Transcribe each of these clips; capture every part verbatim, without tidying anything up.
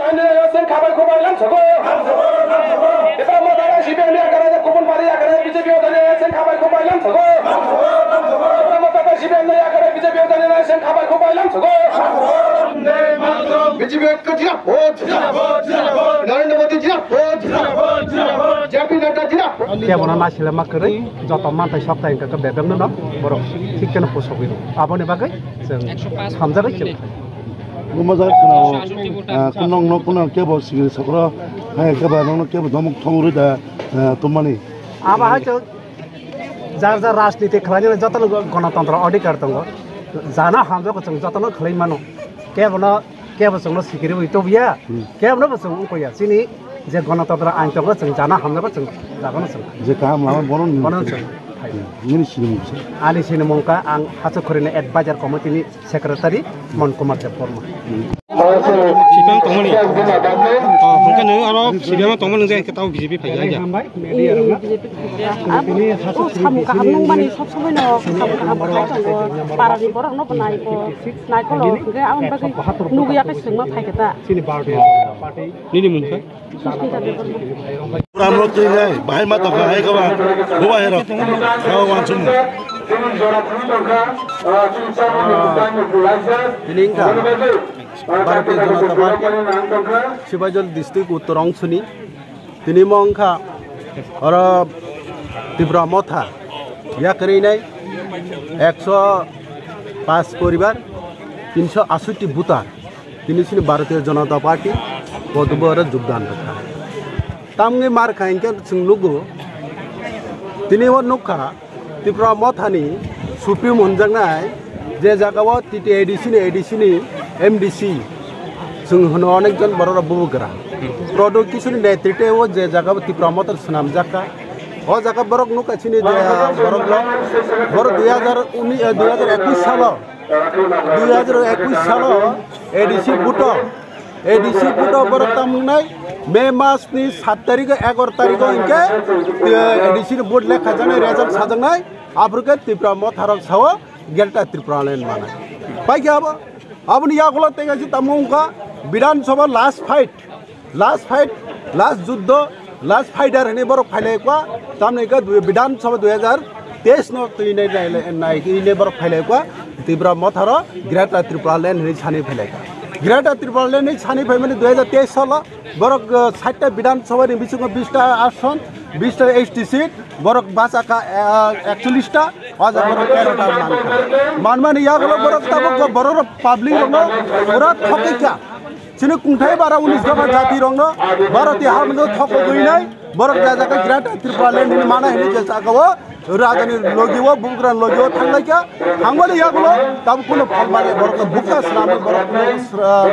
Sen khabai khubai lam sogo. Eba mo dara C P M ni akara kubun pari akara B J P o dani sen khabai khubai lam sogo. Eba mo dara C P M ni akara B J P o dani sen khabai khubai lam sogo. B J P ka jira bot. Narendra Modi jira bot. J P Nadda jira bot. Kebono naisile ma kwrwi, joto manthai sokthai wngkha khe bebakno no borok thik kheno pusogwi rwo. Aboni bagwi chwng hamjagwi chwng. Gumajak khwnao, ah, kunong no kunong kebo sigiri sokro, hai kebo nongno kebo domok thong rwi da, ah, tumani. Abo hai chwng jar jar rajniti khlainani jotono go-, gonotontro adhikar tongo. Jana hamjagwi chwng jotono khlai mano. Kebono, kebo chwngno sikiri wi tubuya, Hmm. kebono bo chwng wngkhoya. Chini je gonotontro ain tongo, chwng jana hamjagwi chwng jagano chwng. Je kaham lama bono ni Bono chwng. Nini sinimung se. Ani sinimung kha ang Hachukkhorina Advisor Committee ni Secretary Mon Kumar Debbarma. Sipang tongmani. Oh, hwnkhe nwng aro sipang tongmani wngkha khe tamo B J P phaikha. Hambai, media rok na. Abo, o samung kaham nung mani sob somoi no samung kaham khai tongo. Para ni borok no bo nai ko, nai ko lo hwnkhe aboni bagwi nugwi ya khe swngma phai khe ta. Chini Bharatiya Janata Party. Nini mung khe? Susmita Debbarma. Pura mo twi nai, bahai ma tongkha hai kaba, buwa herok, kaba wansum. Tini wngkha Bharatiya Janata Party Sibajol district uttor ongsoni. Tini mo wngkha oro Tipra Motha yakarwi nai ekso paanch poribar, tinsho aswtti voter. Tini sini Bharatiya Janata Party kodubo oro jogdan rwkha. Tamni mar kha hinkhe chwng nugo. Tini o nukha Tipra Mothani Supreme hwnjaknai je jagao T T A D C ni A D C ni M D C chwng hwno onekjon borok rok bubugra. Prodo Kisuni netrite o je jagao Tipra Motha swnamjakha. O jaga borok nukha chini je borok rok. Borok dui hajar unis, eh, dui hajar ekush salo, dui hajar ekush salo A D C buto, A D C buto borok tamnai May mas ni sat tarikh, egaroh tarikh hinkhe, eh, A D C ni vote lekha jaknai, result sajaknai, aphuru khe Tipra Motha rok sao Greater Tripura Land manai. Paikhe abo, aboni yagulo tei kaisa tamo wngkha Bidhan Sabha last fight, last fight, last juddo, last fighter hinwi borok phailai kwa, tamni khe dui, Bidhan Sabha dui hajar teis no twi nai, nai, nai, nai, nai borok phailai kwa, Tipra Motha rok Greater Tripura Land hinwi sani phailai kwa. Greater Tripura Land hinwi sani phaimani dui hajar teis salo, borok, uh, sait ta Bidhan Sabha ni bisingo bis ta ason, bis ta S T seat, borok bachakha, uh, ekchollish ta, o jaga borok tero ta mankha. Manmani yagulo borok tabuk borok public rokno pura thokikha. Chini kungthai bara unis dopha jati rokno Bharatiya habno thokogwi nai, borok ja jaga Greater Tripura Land hinwi mana hinwi je jagao rajani logio, bubagrani logio thanglaikha. Thangmani yagulo tabuk kuno phalmani borokno bukha swnamwi borokno sra-,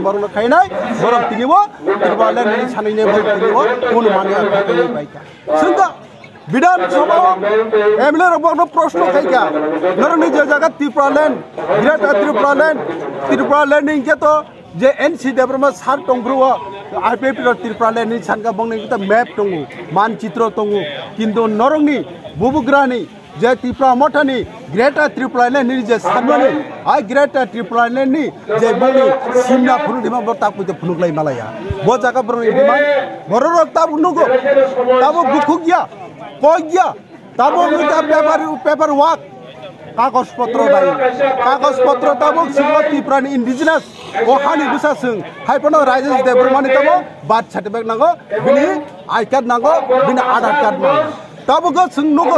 borokno khainai, borok tinibo Tripura Land hinwi sanwi nai borok tinibo kuno mani akhai baikha. Sengkha Bidhan Sabha M L A rok borokno proshno khaikha, norokni je jaga Tripura Land, Greater Tripura Land, Tripura Land hinkhe to je N C Debbarma sir tongphuru o I P F T rok Tripura Land ni sanka bongni kita map tongo, manchitro tongo, kintu norokni bubugrani je Tipra Mothani Greater Tripura Land ni je sanmani, ai Greater Tripura Land ni je bongni simna phunuk dima bo tak puito phunuk lai malaya. Bo jaga borokni dima borok rok tabuk nugo, tabuk bukhuk ya, kok ya, tabuk nugo paper, paper work. Kagoj potro bai. Kagoj potro tabuk swngo Tripura ni indigenous. O hani bwsa swng. Hai phano Rajesh Debbarma ni tamo birth certificate nango. Bini I card nango. Bini Aadhaar card nango. Tabuk o swng nugo.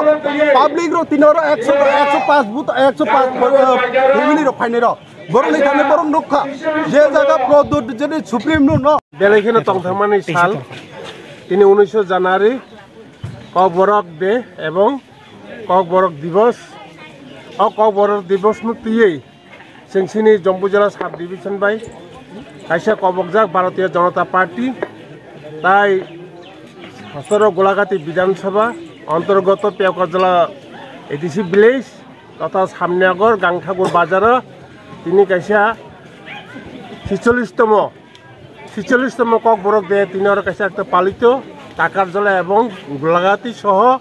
Public ro tini oro ekso, ekso paanch but, ekso paanch, eh, family ro phainai ro. Borok ni thani borok nukha. Je jaga Pradyut jeni Supreme no no. Belai kheno tongthangmani sal. Tini unisho January. Kokborok Day ebong Kokborok Divos. O Kokborok Divos no twiwi chwng chini Jambujala Sub Division bai kaisa kobokjak Bharatiya Janata Party tai Hasoro Golagati Bidhan Sabha ontorgoto Piyakajala A D C village totha Samniagar Gangthakur bazaro tini kaisa sicholish tomo Sicholish tomo Kokborok Day tini oro kaisa ekta palito Takarjala ebong Golagati soho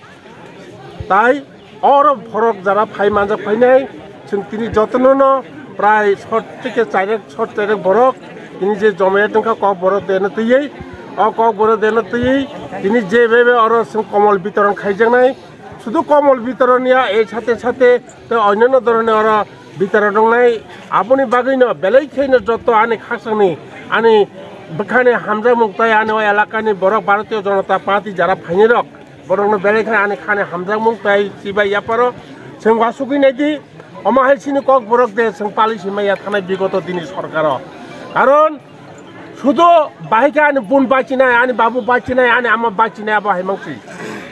tai oro borok jara phai manjak phainai chwng tini jotono no prai sot theke chairek sot chairek borok Tini je jomayat wngkha Kokborok deno twiwi, o Kokborok deno twiwi tini je bebe oro chwng komol bitoron khaijaknai. Sudu komol bitoron ya, e sate sate tei onyono dhoroner oro bitoron wngnai. Aboni bagwino belai khaino joto ani khakchangni, ani bwkhani hamjakmung tei ani o elakani borok Bharatiya Janata Party jara phainirok, borokno belai khe ani khani hamjakmung tei chibai yaparo chwng uasugwi naidi. Omo hai chini Kokborok de chwng pali simai ya thanai bigoto dini sorkaro. Karon sudo bahai khe ani bun bachinai, ani babu bachinai, ani ama bachinai, abo hai mangsi.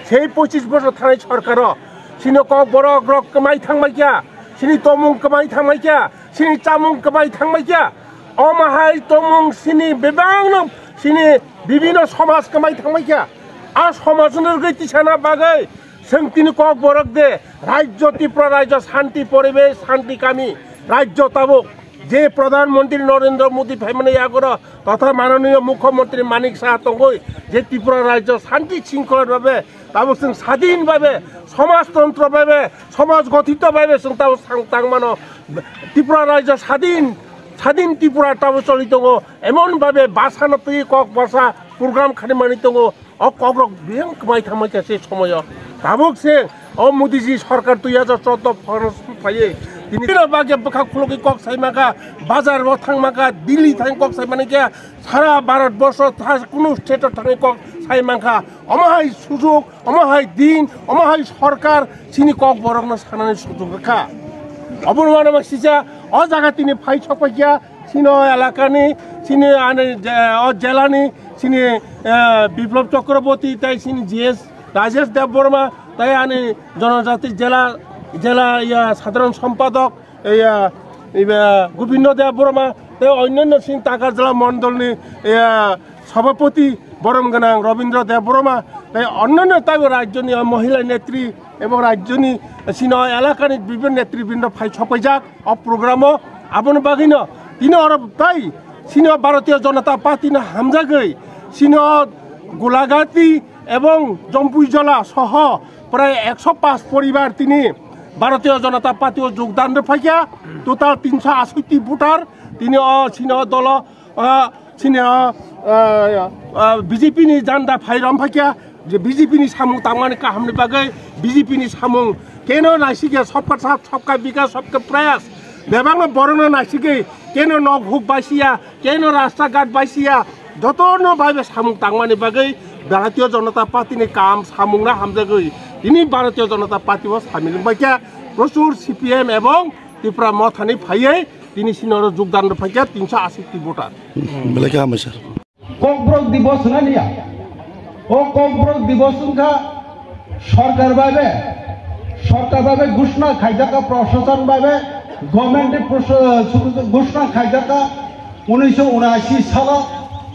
Sei pochis bosor thanai sorkaro chini Kokborok rok kwmai thangmai kya, chini tomung kwmai thangmai kya, chini chamung kwmai thangmai kya. Omo hai tomung chini bebakno chini bibino somaj kwmai thangmai kya. A somajno rwgwi tisana bagwi chwng tini Kokborok de rajyo Tripura rajyo shanti poribesh, shanti kami rajyo tabuk je Pradhan Mantri Narendra Modi phaimani yagoro totha mananiyo Mukhyamantri Manik Saha tongwi je Tripura rajyo shanti shringkhola babe tabuk chwng sadin babe, somajtontro babe, somaj gothito babe chwng tabuk sang tangmano. Tripura rajyo sadin, sadin Tripura tabuk choli tongo. Emon babe basa no twi kok basa program khani mani tongo. O kokrok biyang kwmai thangmai kha se somoyo. Tabuk se o Modiji sorkar twi hajar choudo phano phaiwi tini bini bagya bwkha khulogwi kok sai mangkha, bazar o thang mangkha, Delhi thang kok sai mani khe sara Bharat borsho tha kunu state o thangwi kok sai mangkha. Omo hai sujok, omo hai din, omo hai sorkar chini Kokborokno sanani sujok rwkha. Obono uanama sija o jaga tini phai sokphaikha. Chini o elakani, chini ani je-, o jelani, chini, eh, Biplab Chakraborty, tei chini G S Rajesh Debbarma, tei ani Jonojati jela, jela, ya, sadharan sompadok, ya, ibe, Gobindo Debbarma, tei onnanno chini Takarjala mondolni, ya, sabhapati borom gwnang Robindra Debbarma, tei onnanno taibo rajyoni o mohila netri, ebong rajyoni sino elakani bibhinno netribrinno phai sokpaijak o programo. Aboni bagwino tini oro tai sino Bharatiya Janata Party no hamjagwi sino Golagati ebong Jampuijala soho prai ekso paanch poribar tini Bharatiya Janata Party o jogdan rwphaikha. Total tinsho asotti voter tini o sino dolo, ah, Chini o, ah, ah, B J P ni janda phai rom phaikya, je B J P ni samung tangmani kahamni bagwi B J P ni samung keno naisikya, sabka saath, sabka bikas, sabka prayas. Bebakno borokno naisigwi keno nok huk baisiya, keno rasta ghat baisiya, jotono bai bai samung tangmani bagwi Bharatiya Janata Party ni kam samungno hamjagwi tini Bharatiya Janata Party o samil wngbaikha. Prosur C P M ebong Tipra Mothani phaiwi tini sini oro jogdan rwphaikha tinsho asotti voter. Belai khe hambai sir. Kokborok Dibos hwnani ya. O Kokborok Dibos wngkha sorkar babe, sorkar babe ghoshona khaijakha, proshashan babe, government ni prosha-, ghoshona khaijakha unisho unashi salo,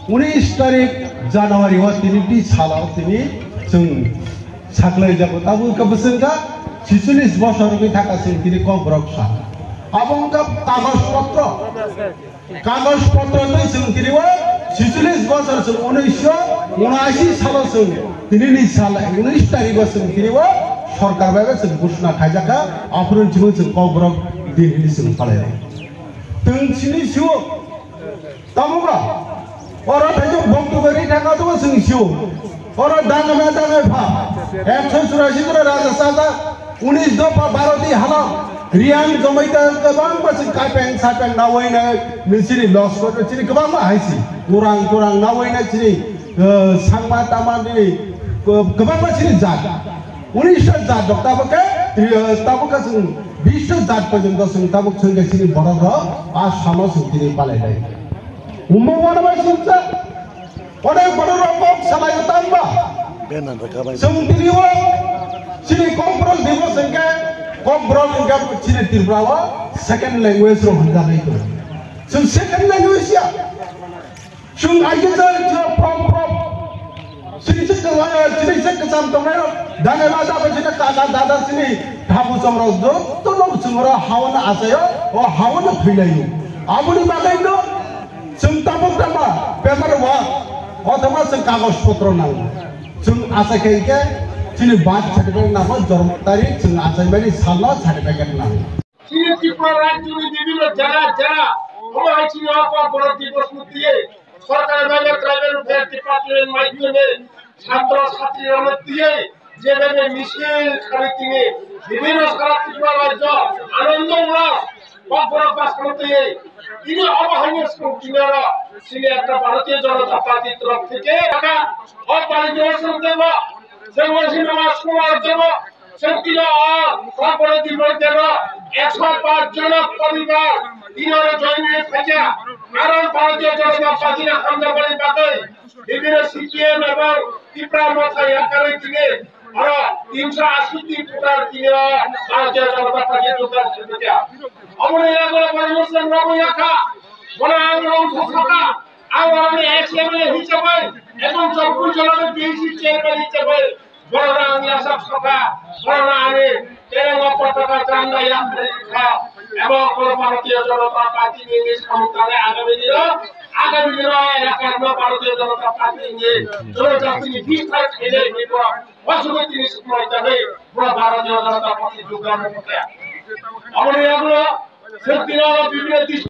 unis tarik January o tini di salo tini chwng saklai jago. Tabuk khe bwswk kha chicholish bosor wngwi thaka chwng tini Kokborok sa. Abo wngkha kagoj potro. Kagoj potro tei chwng tini o chicholish bosor chwng unisho unashi salo chwng tini ni sal unis tarik o chwng tini o sorkar bai chwng ghoshona khaijak kha. Aphuru chwng chwng Kokborok din hwnwi chwng palai. Chwng chini sio Tamo ba? Oro thaijak boktu gari thangma tongo chwng sio. Oro dangma dangma pha. Ekso churashi jora raja sajak, unis dopha baro ti hala. Riang jomai ta kwbangma chwng kapeng sapeng nawi nai nini chini loss ko chini kwbangma haisi. Kurang kurang nawi nai chini, eh, sangma tama nini, eh, kwbangma chini jat. Unisho jat rok tabuk khe, eh, tabuk khe chwng bisho jat porjonto chwng tabuk chwng khe chini borok rok a samo chwng tini palai lai. Umbo wana bai chwng cha, onek borok rok kok salai o tang ba. Chwng tini o chini Kokborok Dibos hwnkhe, Kokborok hwnkhe chini Tripura o second language rok hwnjagwi tongo. Chwng second language ya. Chwng aigesa chwng prom prom. Chini se kwcham, chini se kwcham tongnai rok. Dane ma dabo chini kaka dada chini thabu chongrok joto no chwng oro haono achaio, o haono thwilaio. Aboni bagwi no chwng tabuk tama paper wa, othoma chwng kagoj potro nango. Chwng achai khe khe chini birth certificate nango, jormo tarik chwng achaimani salno certificate nango. Chini Tripura rajyoni bibhinno jera jera Omo hai chini o Kokborok Divos no twiwi sorkar bai Tribal Welfare Department maidhyome chhatro chhatri rok no twiwi jebebe misil kharwi tini bibhinno sara Tripura rajyo Anando Ullas Kokborok bwskango twiwi tini omo hai no swng tini oro chini ekta Bharatiya Janata Party torop theke o party o swng tebo. Chwng wansukma sumar jabo, chwng tino o, Kokborok Divos tebo, ekso paanch jona poribar, tino oro join ni phaikha, karon Bharatiya Janata Party ni hamjakmani bagwi, bibhinno C P M ebong Tipra Motha yakarwi tini, oro tinso ashi ti voter tini o, Bharatiya Janata Party join ni phaikha. Omoni yago borok mwsang rogo yakha, bono ang rong thokha. Ang oroni ex M L A hisabai, ebong Chokpur jolani P H C chairman hisabai, borokno ang yachak sokha, borokno ani terengo potaka janda yaphari kha, ebong borok Bharatiya Janata Party ni samung tangwi agami dino, agami dino elakar no Bharatiya Janata Party ni jonojatini bithai khainai ni borok, wasugwi tini sukmai tangwi borok Bharatiya Janata Party join kha. Aboni yagulo, chwng tini oro bibhinno